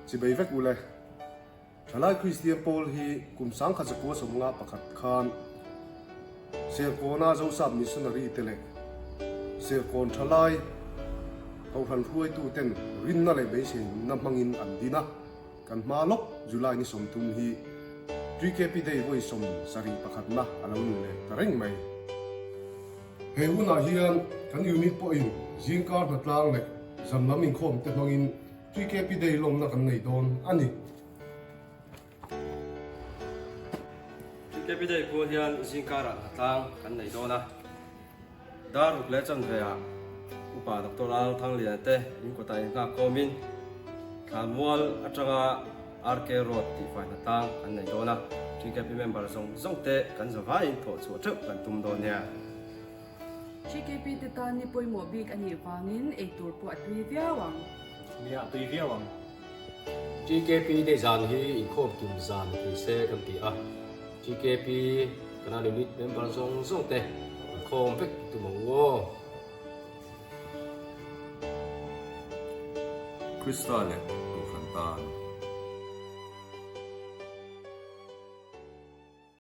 Chibei vek ule. Thalai Kristian pawl hi kum 1951 khan Serkawna Zosap Missionary te leh Serkawn thalai Kohhran hruaituten rinna leh beiseina hmangin an din a. Kan hma lawk July ni 30 hi TKP Day vawi 71na a lo ni leh ta reng mai. He hunah hian kan unit pawhin zingkar hnatlang leh zan lam inkhawm te hmangin TKP Day lawmna kan nei dawn a ni. TKP Day pual hian zingkarah hnatlang kan nei dawn a. Dar ruk leh chanve ah Upa Doctor Lal Thangliana te in kawtah inghak kawmin Thlanmual atanga RK Road tihfai hnatlang kan nei dawn a. TKP member zawng zawng te kan zavaiin thawh chhuah teuh kan tum dawn nia. TKP te tan ni pawimawh bik a nih vangin eitur pawh a tui viau ang. Nia, a tui viau ang. TKP day zan hi inkhawm tum zan ni thei se kan ti a. TKP Kanan Unit member zawng zawng te inkhawm vek i tum ang u aw. Krista leh Kohhran tan.